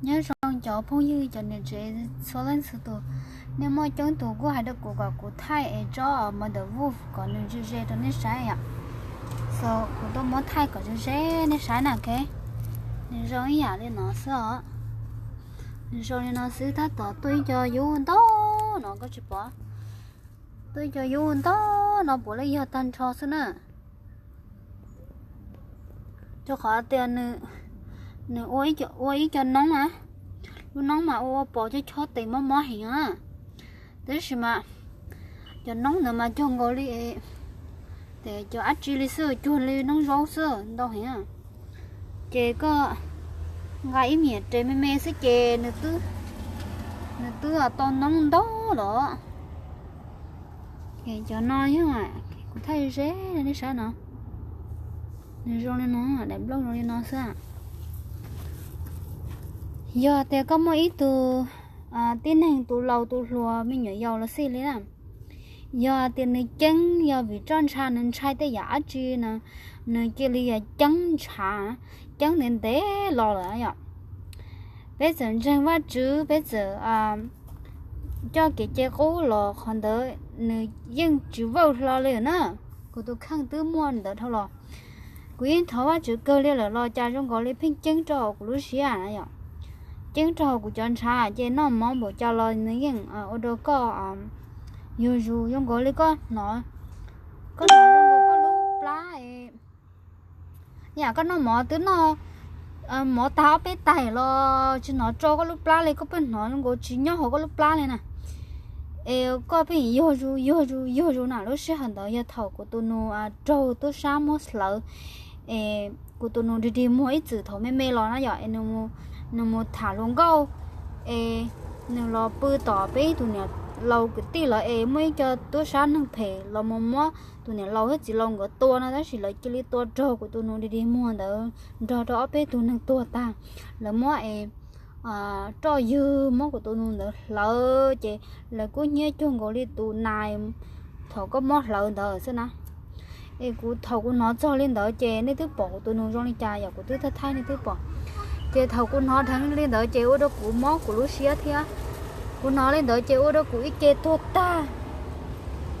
Nyob zoo cov phooj ywg cov niam tsev txhua leej txhua tus, nej muaj coob tus kuj hais rau kuv kom kuv thaij es tso mother wolf kom nws ze ze rau nej saib yom. So kuv tuaj muab thaij kom ze ze nej saib na, ok. Nws zoo ib yam li no xwb os. Nws zoo li no xwb, tab tom tuaj ib co yub ntau no, koj tsis pom? Tuaj ib co yub ntau no puav leej yog tag nrho xwb na. Rau qhov tias nws ua ib co noob na, lub noob mas ua ua pom cov chob tes mob mob heev na. Tab sis mas cov noob ntawd mas cuag nkaus li, cov dab tsi li xwb, cuag li noob zaub xwb, ntau heev. Ces koj nqa ib me nyuam res me me xwb ces nws twb tau noob ntau los. Cov no yog, kuv thaij ze nej saib no, nws zoo li no, daim nplooj zoo li no xwb. Yog tias koj muaj ib tug tib neeg tus laus tus hluas me nyuam yaus los xij li na, yog tias nws ceeb yog vim roj ntsha nws ntshai tej yam dab tsi na, nws cia li yog ceeb ntshav, ceeb ntev ntev los lawm yom. Peb txawm ntseeg Vajtswv, peb txawm coj kev cai qub los qhov ntawd nws yeej tsis vawj hlo li na. Kuv tus kheej twb muaj ntawd dhau los, kuv yeej thov Vajtswv kawg li lawm los cas zoo nkaus li pheej ceeb rau hauv kuv lub siab na yom. Ceeb rau hauv kuv cov ntshav ces noj mov npaum cas los nws yeej ua rau koj yuag zus zoo nkaus li koj hnov, koj hnov zoo nkaus koj lub plab, yam koj noj mov twb noj mov tag ob peb tais los tsis hnov tso koj lub plab li, koj pheej hnov zoo nkaus tsis nyob hauv koj lub plab li na. Es koj pheej yuag zus yuag zus yuag zus na. Lub sij hawm ntawd yog thaum kuv tus nus raug tub sab muab hlawv, es kuv tus nus dig dig muag ib txwm thaum me me los na yom, es nws mus tham hluas nkauj, es nws los pw tom peb ib tug niam laus kwv tij lawv, es muaj ib co tub sab neeg phem los mus muab tus niam laus thiab txiv laus nkawd tua no, tab sis lawv cia li tua raug kuv tus nus dig dig muag ntawd nrog rau ob peb tug neeg tuag tag. Lawv muab es roj ywg muab kuv tus nus ntawd hlawv ces lawv kub hnyiab cuag nkaus li tus nais thaum koj muab hlawv ntawd xwb na. Es kuv thaum kuv hnov txog li ntawd ces nej twb pom kuv tus nus zoo li cas yom, kuv twb thaij thaij nej twb pom. Ces thaum kuv hnov dheev li ntawd ces ua rau kuv mob kuv lub siab thiab. Kuv hnov li ntawd ces ua rau kuv ib ce tuag tag.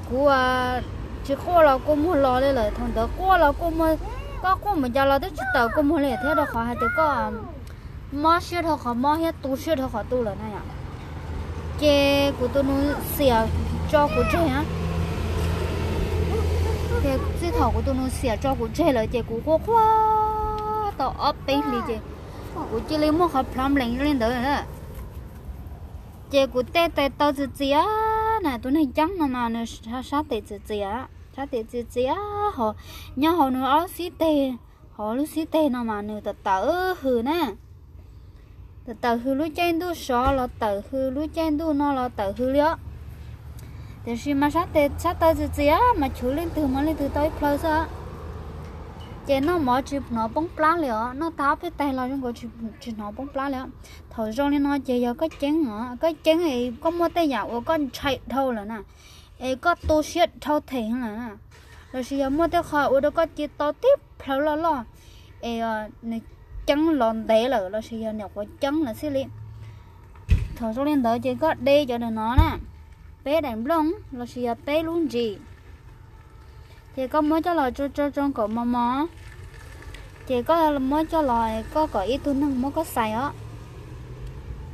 Kuv tsis quaj los kua muag los li lawm, thaum ntawd quaj los kua muag, koj quaj mus cas los twb tsis tawm kua muag li thiab, rau qhov hais tias koj mob siab dhau qhov mob thiab tu siab dhau qhov tu lawm na yom. Ces kuv tus nus xiam tso kuv tseg na. Ces txij thaum kuv tus nus xiam tso kuv tseg lawm ces kuv quaj quaj tau ob peb hlis ces kuv cia li muaj qhov plab mlees li ntawd. Ces kuv tej tes taw txias txias na, tus neeg ceeb no mas nws sab tes txias txias, sab tes txias txias ho nyob hauv nws ob lub xib teg, hauv lub xib teg no mas nws tawm tawm hws na. Tawm tawm hws lub caij ntuj sov los tawm hws, lub caij ntuj no los tawm hws li os. Tiam sis mas sab tes sab taw txias txias mas chwv leej twg mas leej twg tau ib plhaw xwb. Ces noj mov tsis hnov poob plab li os, noj tag ob peb tais los zoo nkaus tsis hnov poob plab li os. Thaum zoo li no ces yog koj ceeb os, koj ceeb es koj muaj tej yam uas koj ntshai dhau lawm na, es koj tu siab dhau them lawm na, lossis yog muaj tej qho ua rau koj cia to tib plhaw loj loj, es nws ceeb los ntev lawm lossis yog nyuam qhuav ceeb lawm xij li. Thaum zoo li ntawd ces koj de cov ntawm no na, peb daim nplooj lossis yog peb lub ntsis, ces koj muab coj los tsoo tsoo tsoo kom mos mos, ces koj muab coj los koj kom ib tug neeg muab koj xais os.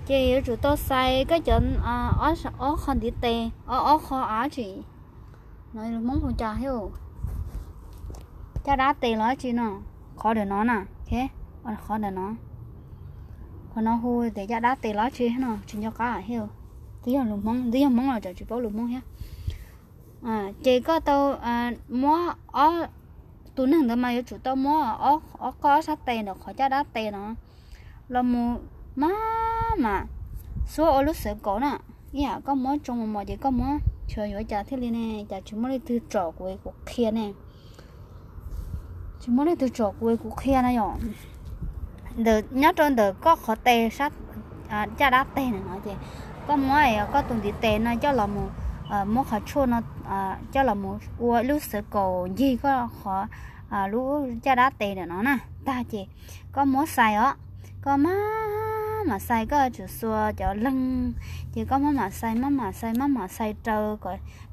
Ces yuav tsum tau xais koj cov ob qho ntiv tes, ob qho av tsi, no lus Hmoob hu cas thiab, caj dab tes los dab tsi no, qhov ntawm no na, qhov ntawm no, qhov no hu tias caj dab tes los dab tsi no tsis nco qab thiab. Twb yog lus Hmoob, twb yog Hmoob los tseem tsis paub lus Hmoob thiab. Ces koj tau muab, tus neeg ntawd mas yuav tsum tau muab ob, koj ob sab tes ntawm qhov caj dab tes no los mus maj mam xuab ua lub xwv kaus na. Ib yam koj muab tsoo mos mos ces koj muab, tsis yuav cas thiaj li ne, cas tsis muaj leej twg tsom kuv es kuv qhia ne. Tsis muaj leej twg tsom kuv es kuv qhia na yom. Ntawm, nyob rau ntawm koj qhov tes, caj dab tes na no ces koj muab koj tus ntiv tes no coj los mus, muab qhov tshuaj no coj los mus ua ib lub xwv kaus ncig koj qhov, lub caj dab tes ntawm no na tag ces koj muab xais os, koj maj mam xais, koj yuav tsum xuas cov leeg. Ces koj maj mam xais, maj mam xais, maj mam xais raws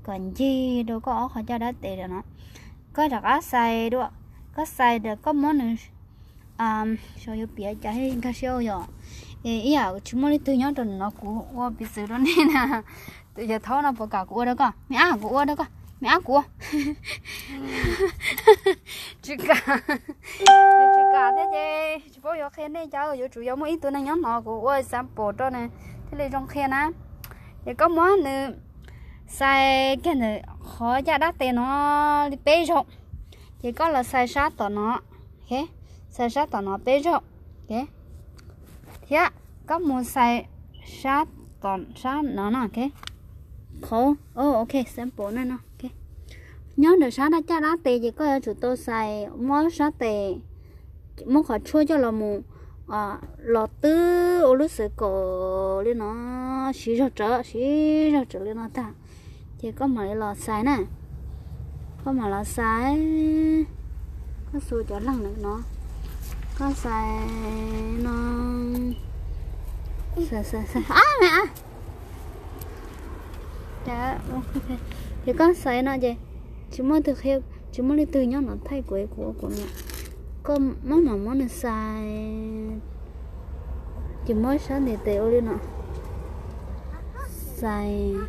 kom ncig rau koj ob qhov caj dab tes no. Koj rov qab xais dua, koj xais, koj muab nws, xyov yuav piav cas nkag siab yom. Ib yam tsis muaj leej twg nyob rau no, kuv ua piv txwv rau nej na. Tus yawg thaub no puas kam kuv ua rau koj? Me ab, kuv ua rau koj, me ab, kuv ua. Tsis kam, tsis kam thiab ces tsis paub yuav qhia nej cas, yuav tsum yog muaj ib tug neeg nyob no kuv ua example rau nws thiaj li zoo qhia na. Ces koj muab nws xais kiag ntawm qhov caj dab tes no li peb zaug, ces koj los xais sab tom no, xais sab tom no peb zaug, thiab koj mus xais sab tom sab no no, qhov, ok, sample na no. Nyob ntawm sab caj dab tes ces koj yuav tsum tau xais, muab sab tes, muab qhov tshuaj coj los mus los twb ua lub xwm kaum li no, siv zog tsawv, siv zog tsawv li no tag, ces koj mam li los xais na. Koj mam los xais, koj xuas cov leeg no, koj xais no, xais xais xais, ab me ab. Ces koj xais no ces tsis muaj leej twg nyob no thaij kuv, kuv ua kuv no. Koj maj mam muab nws xais, ces muab sab ntiv tes ua li no, xais.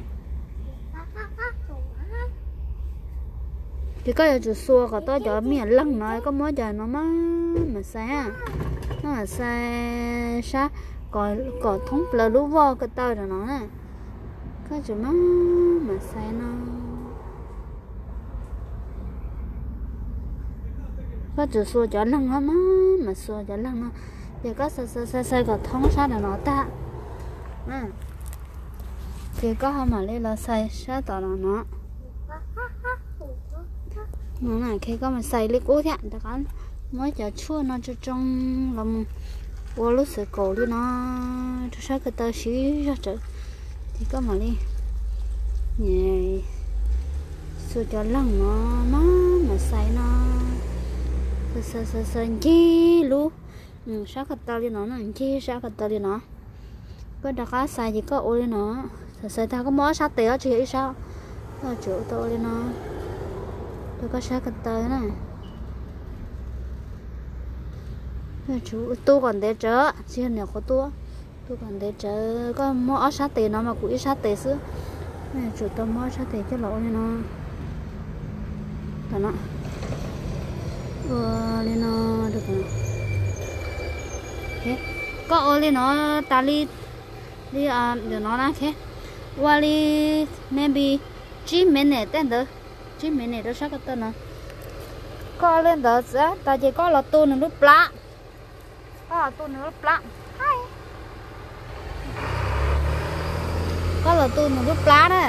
Ces koj yuav tsum xuas kom tau cov me nyuam leeg no, koj muab cov no maj mam xais, maj mam xais sab kom thoob plaws lub voj ko taw rau no na. Koj tsum maj mam xais no. Koj tsum xuas cov leeg no, maj mam xuas cov leeg no. Ces koj xais xais xais kom thoob sab rau no tag, ces koj ho mam li los xais sab tom no no. Koj mus xais li qub thiab, rov qab muab cov tshuaj no tsoo tsoo los mus ua lub xwm kaum li no rau sab ko taw siv zog tsawv. Ces koj mam li xuas cov leeg no maj mam xais no, xais xais xais ncig lub sab ko taw li no, ncig sab ko taw li no. Koj rov qab xais ces koj ua li no, xais xais tag koj muab ob sab tes, tsis yog ib sab, koj tsum tau ua li no rau koj sab ko taw na. Tu kom ntev tsawv, tsis yog niam qhuav tu, tu kom ntev tsawv. Koj muab ob sab tes no mas kuv ib sab tes xwb, tsum tau muab ob sab tes coj los ua li no. Tom no, ua li no, koj ua li no tas li, li ntawm no na, ua li maybe tsib minute tej ntawd, tsib minute rau sab ko taw no. Koj ua li ntawd tas ces koj los tu nws lub plab, koj los tu nws lub plab, koj los tu nws lub plab na.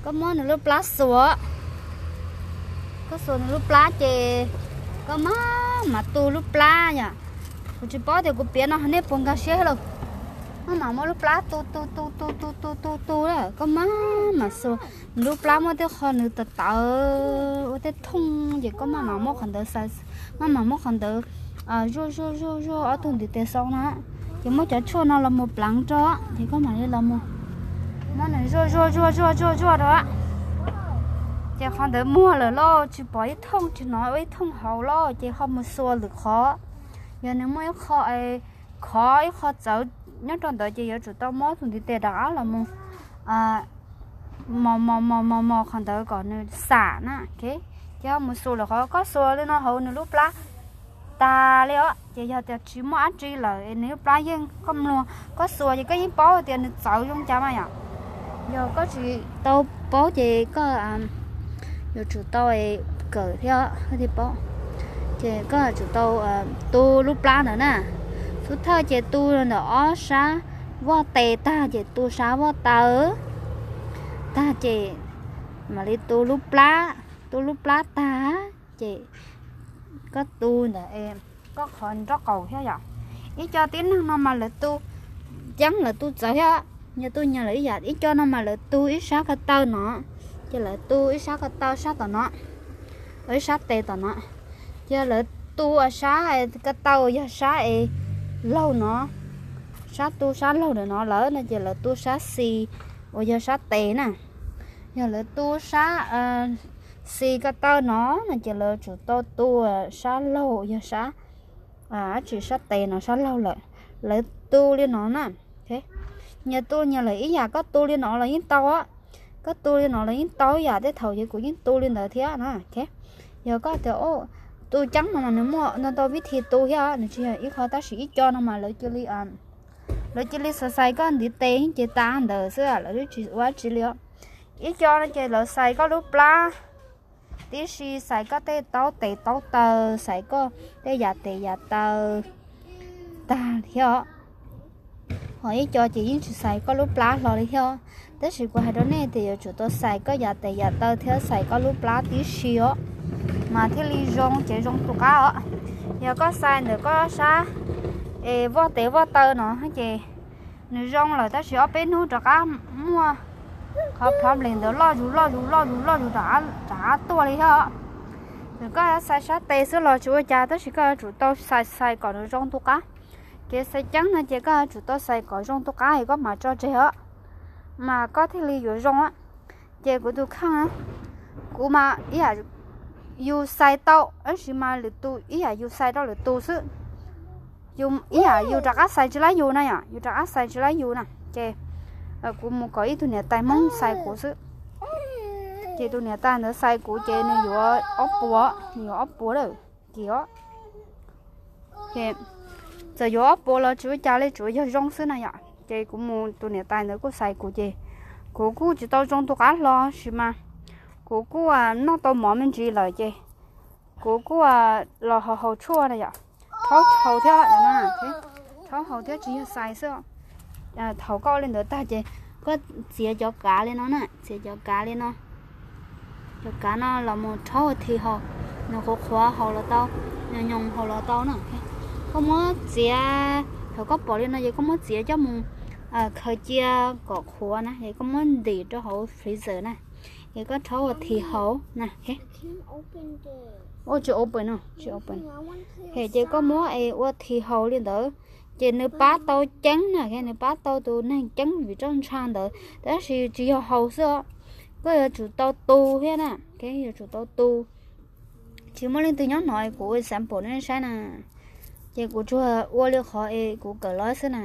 Koj muab nws lub plab xuas, koj xuas nws lub plab ces koj maj mam tu lub plab yom. Kuv tsis paub tias kuv piav no nej puas nkag siab lawm. Maj mam muab lub plab tu tu tu tu tu tu tu tu, koj maj mam xuas. Nws lub plab muaj tej qho nws tawv tawv ua tej thooj ces koj maj mam muab qhov ntawd xais, maj mam muab qhov ntawd zuaj zuaj zuaj zuaj ob tug ntiv tes xau na, ces muab cov tshuaj no los mus pleev rau, ces koj mam li los mus muab nws zuaj zuaj zuaj zuaj zuaj zuaj rau. Ces qhov ntawd muag lawm lauj, tsis pom ib thooj, tsis hnov ua ib thooj hauv lauj, ces ho mus xuas lwm qhov. Yog nws muaj ib qho khov ib qho txawv nyob rau ntawd ces yuav tsum tau muab tus ntiv tes rov qab los mus mos mos mos mos mos qhov ntawd kom nws xam na. Ces ho mus xuas lwm qhov, koj xuas li no hauv nws lub plab tas li os, ces yog tias tsis muaj dab tsi lawm es nws lub plab yeej, koj mluag koj xuas ces koj yeej paub tias nws txawv zoo cas mas yom. Yog koj tsis tau paub ces koj yuav tsum tau kawm thiab thiaj paub. Ces koj yuav tsum tau tu lub plab ntawd na. Xub thawj ces tu ntawm ob sab voj tes tag ces tu sab voj taw tag ces mam li tu lub plab, tu lub plab tag ces koj tu ntawm koj qhov nraub qaum thiab yom. Ib co tib neeg no mas lawv tu ceeb, lawv tu txawv thiab, nyias tu nyias lawm ib yam. Ib co no mas lawv tu ib sab ko taw no, ces lawv tu ib sab ko taw sab tom no, ib sab tes tom no, ces lawv tu sab ko taw yog sab es laug no, sab tu sab laug ntawm no lawm no ces lawv tu sab xis uas yog sab tes na. Yog lawv tu sab xis ko taw no no ces lawv tsum tau tu sab laug yog sab, tsis sab tes no sab laug lawm. Lawv tu li no na. Nyias tu nyias lawm ib yam, koj tu li no los yeej tau. Koj tu li no los yeej tau ib yam, tej thaum ces kuv yeej tu li ntawd thiab na. Yog koj tias tu ceeb no mas nws muaj ntau ntau vib thi tu thiab, nws tsis yog ib qho tab sis ib co no mas lawv cia li lawv cia li xav xais koj ntiv tes ces tas ntawd xwb, lawv twb tsis ua dab tsi li os. Ib co no ces lawv xais koj lub plab tib si, xais koj tej taub tes taub taw, xais koj tej yam tes yam taw tag thiab os. Ho ib co ces yeej tsis xais koj lub plab hlo li thiab os. Tab sis kuv hais rau nej tias yuav tsum tau xais koj yam tes yam taw thiab xais koj lub plab tib si os, mas thiaj li zoo ces zoo tu qab os. Yog koj xais ntawm koj sab es voj tes voj taw no ces nws zoo lawm tab sis ob peb hnub rov qab muaj qhov problem ntawd loj zus loj zus loj zus loj zus rov qab tuaj li thiab os. Txawm koj xais sab tes xwb los tsis ua cas tab sis koj yuav tsum tau xais xais kom nws zoo tu qab. Kev xais ceeb no ces koj yuav tsum tau xais kom zoo tu qab es koj mam tso tseg os, mas koj thiaj li yuav zoo. Ces kuv tus kheej, kuv mas ib yam yus xais tau tab sis mas lwm tus ib yam yus xais rau lwm tus xwb. Ib yam yus rov qab xais tsis laib yus na yom, yus rov qab xais tsis laib yus na ces kuv mus kom ib tug niam tais Hmoob xais kuv xwb. Ces tus niam tais ntawd xais kuv ces nws yuav ob puas, nws yuav ob puas lawm. Ces txawm yuav ob puas los tsis ua cas li, tsuas yog zoo xwb na yom. Ces kuv mus tus niam tais ntawd kuj xais kuv ces kuv kuj tsis tau zoo tu qab hlo sis mas kuv kuj noj tau mov me ntsis lawm ces kuv kuj los haus haus tshuaj na yom. Rhaub haus thiab, rhaub haus thiab tsis yog xais xwb. Thaum koj ua li ntawd tag ces koj txiav cov kav li no na, txiav cov kav li no. Cov kav no los mus rhaub ua thi haus, nws qhuav qhuav haus los tau, nws nyoos haus los tau na. Koj muab txiav, thaum koj pom li no ces koj muab txiav coj mus khaws cia kom qhuav na es koj muab ntim rau hauv freezer na, es koj rhaub ua thi haus na. Ua tsis open no, tsis open. Ces koj muab es ua thi haus li ntawd ces nws pab tau ceeb na, nws pab tau tus neeg ceeb vim roj ntsha ntawd tab sis tsis yog haus xwb os. Koj yuav tsum tau tu thiab na, yuav tsum tau tu. Tsis muaj leej twg nyob no es kuv ua example nej saib na. Ces kuv tsuas ua li qhov es kuv kawm los xwb na.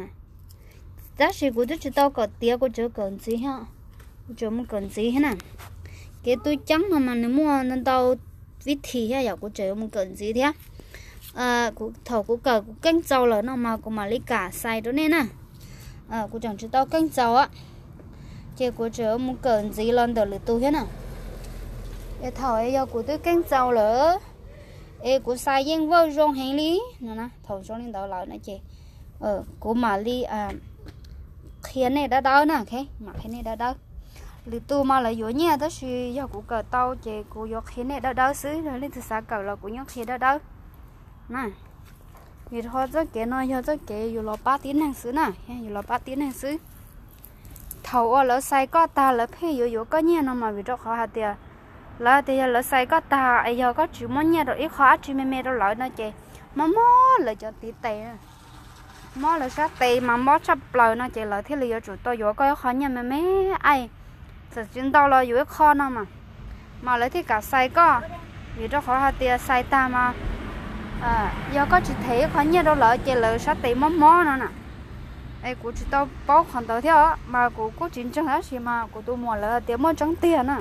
Tab sis kuv twb tsis tau kawm tiav, kuv tsuas kawm ntxiv thiab. Kuv tsuas mus kawm ntxiv thiab na. Kev tu ceeb no mas nws muaj ntau ntau vib thi thiab yom, kuv tseem yuav mus kawm ntxiv thiab. Thaum kuv kawm kuv keej txaus lawm no mas kuv mam li kam xais rau nej na. Kuv tseem tsis tau keej txaus, ces kuv tseem yuav mus kawm ntxiv los ntawm lwm tus thiab na. Es thaum yog kuv twb keej txaus lawm es kuv xais yeej vaj zoo heev li no, thaum zoo li ntawd lawm no ces kuv mam li qhia nej dawb dawb na, mam qhia nej dawb dawb. Lwm tus mas lawv yuav nyiaj tab sis yog kuv kawm tau ces kuv yuav qhia nej dawb dawb xwb, yog leej twg xav kawm los kuv yeej qhia dawb dawb na. Vim rau qhov txoj kev no yog txoj kev yus los pab tib neeg xwb na, yus los pab tib neeg xwb. Thaum uas lawv xais koj tag lawv pheej yuav yuav koj nyiaj no mas vim rau qhov hais tias lawv tias yog lawv xais koj tag es yog koj tsis muab nyiaj rau ib qho dab tsi me me rau lawv no ces mob mob lawv cov ntiv tes, mob lawv sab tes mas mob tshaj plaws no ces lawv thiaj li yuav tsum tau yuav koj ib qho nyiaj me me aim. Txawm tsis ntau los yuav ib qho no mas, mas lawv thiaj kam xais koj. Vim rau qhov hais tias xais tag mas yog koj tsis them ib qho nyiaj rau lawv ces lawv sab tes mob mob no na. Es kuv tsis tau paub qhov ntawd thiab os, mas kuv kuj tsis ntseeg tab sis mas kuv tus muam lawv tias muaj tseeb tiag na.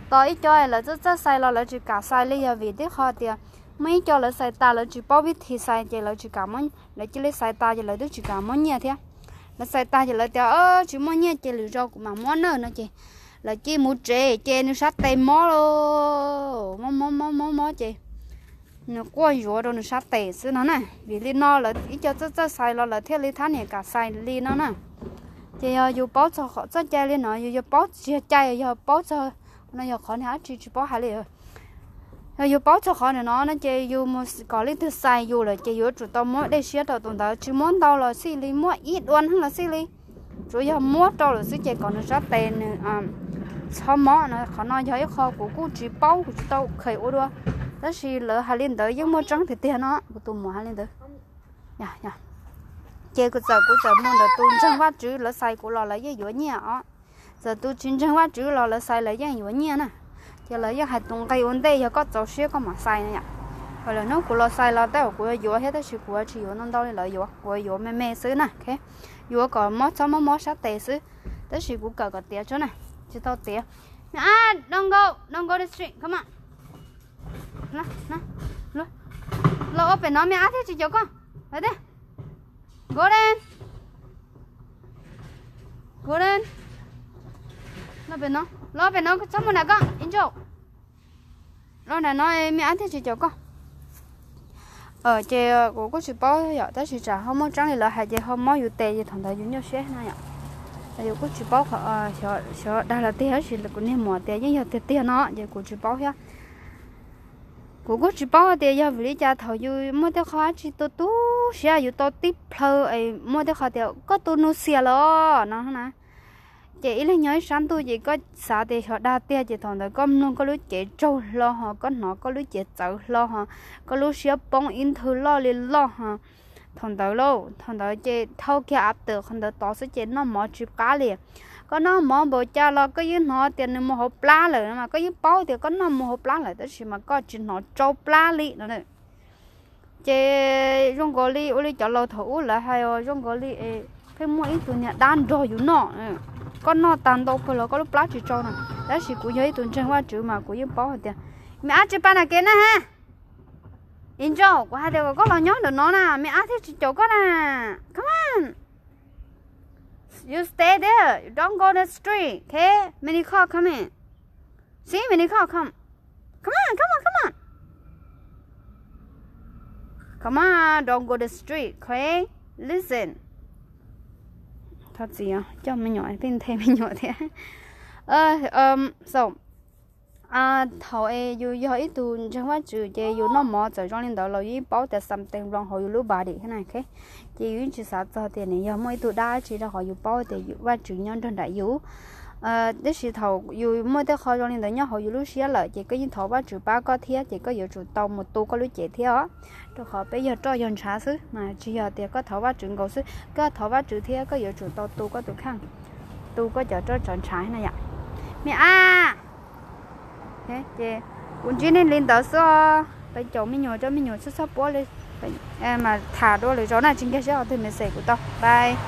Tos ib co lawv txawj txawj xais los lawv tsis kam xais li yog vim tib qho tias muaj ib co lawv xais tas lawv tsis paub vib thi xais ces lawv tsis kam, lawv cia li xais tas ces lawv twb tsis kam muab nyiaj thiab. Lawv xais tas ces lawv tias tsis muaj nyiaj ces lwm zaus kuv mam muab nawj no ces lawv cia li mus tsev ces nws sab tes mob, mob mob mob mob mob ces nws quaj yuav rau nws sab tes xwb no na. Vim li no lawv ib co txawj txawj xais los lawv thiaj li thab niam kam xais li no na. Ces yog yus paub txog qhov txoj cai li no, yus yog paub tsis yog cai, yog paub txog no yog qhov niag dab tsi tsis paub hais li. Yog yus paub txog qhov nim no no ces yus mus kom leej twg xais yus lawm ces yuav tsum tau muab dej siab rau tus ntawd, tsis muab ntau los xij li, muab ib dua neeg los xij li. Tsuav yog muab rau lawm xwb ces kom nws sab tes nws txhob mob no. Qhov no yog ib qho kuv kuj tsis paub, kuv tsis tau kheev ua dua, tab sis lawv hais li ntawd yeej muaj tseeb tiag tiag no, kuv tus muam hais li ntawd. Ces kuv txawm, kuv txawm mus ntawm tus ntseeg Vajtswv lawv xais kuv los lawv yeej yuav nyiaj os. Txawm tus tsis ntseeg Vajtswv los lawv xais lawv yeej yuav nyiaj na. Ces lawv yeej hais tus nqe ua ntej yog koj txaus siab koj mam xais na yom. Ho lawm hnub kuv los xais los tej zaum kuv yuav yuav thiab tab sis kuv tsis yuav ntau ntau li lawv yuav, kuv yuav me me xwb na. Yuav kom mob txhob mob mob sab tes xwb. Tab sis kuv kawm kom tiav tso na, tsis tau tiav. Me ab, don't go, don't go the street, come on. Los ua pem no, me ab thiaj tsis caum koj. Los tiag. Golden, Golden, los pem no, los pem no, txhob mus nram koj, Angel. Los nram no me ab thiaj tsis caum koj. Ces kuv kuj tsis paub yom, tab sis tsam ho muaj tseeb li lawv hais ces ho mob yus tes ces thaum ntawd yus nyuaj siab na yom. Yus kuj tsis paub, xyov dag los tiag tab sis kuv niag muam tias yeej yog tiag tiag no ces kuv tsis paub thiab. Kuv kuj tsis paub tias yog vim li cas thaum yus muaj tej qho dab tsi tu tu siab yus tau tib plhaw es muaj tej qho tias koj tu nus xias los no na. Ces ib leeg nyob ib sab ntuj ces koj xav tias xyov dag tiag ces thaum ntawd koj mloog koj lub cev tsaug hlo ho koj hnov koj lub cev txawv hlo ho koj lub siab poob ib nthwv loj li loj ho. Thaum ntawd lauj, thaum ntawd ces thauj kiag av tawm qhov ntawd tod xwb ces noj mov tsis qab li. Koj noj mov npaum cas los koj yeej hnov tias nws mus hauv plab lawm no mas koj yeej paub tias koj noj mus hauv plab lawm tab sis mas koj tsis hnov tsau plab li no. Ces zoo nkaus li ua li cov laus thaum ub lawv hais os, zoo nkaus li pheej muaj ib tug niag dab nrog yus noj. Koj noj tag ntau kawg los koj lub plab tsis tsau na. Tab sis kuv yog ib tug ntseeg Vajtswv mas kuv yeej paub hais tias, me ab tsis pas nram kev na ha. Angel, kuv hais tias kom koj los nyob ntawm no na, me ab thiaj tsis caum koj na. Come on. You stay there. Don't go the street, okay? Many car coming. See, many car come. Come on, come on, come on. Come on, don't go the street, okay? Listen. Thov txim, coj me nyuam, pheej nthe me nyuam thiab. So, thaum es yus yog ib tug ntseeg Vajtswv ces yus noj mov txawm zoo li ntawd los yus yeej paub tias something wrong hauv yus lub body thiab na. Ces yus yeej tsis xav txog tias nws yog muaj ib tug dab tsi rau qhov yus paub tias Vajtswv nyob nrog nraim yus. Tab sis thaum yus muaj tej qho zoo li ntawd nyob hauv yus lub siab lawm ces koj yeej thov Vajtswv pab koj thiab ces koj yuav tsum tau mus tu koj lub cev thiab os. Rau qhov peb yog roj yog ntshav xwb mas tsis yog tias koj thov Vajtswv nkaus xwb, koj thov Vajtswv thiab koj yuav tsum tau tu koj tus kheej, tu koj cov roj cov ntshav na yom. Me ab, ces kuv ntsib nej li ntawd xwb os. Peb caum me nyuam, coj me nyuam txhob txhob puab li mas tham dua lwm zaus na, tsis nkag siab qhov twg message kuv tau, bye.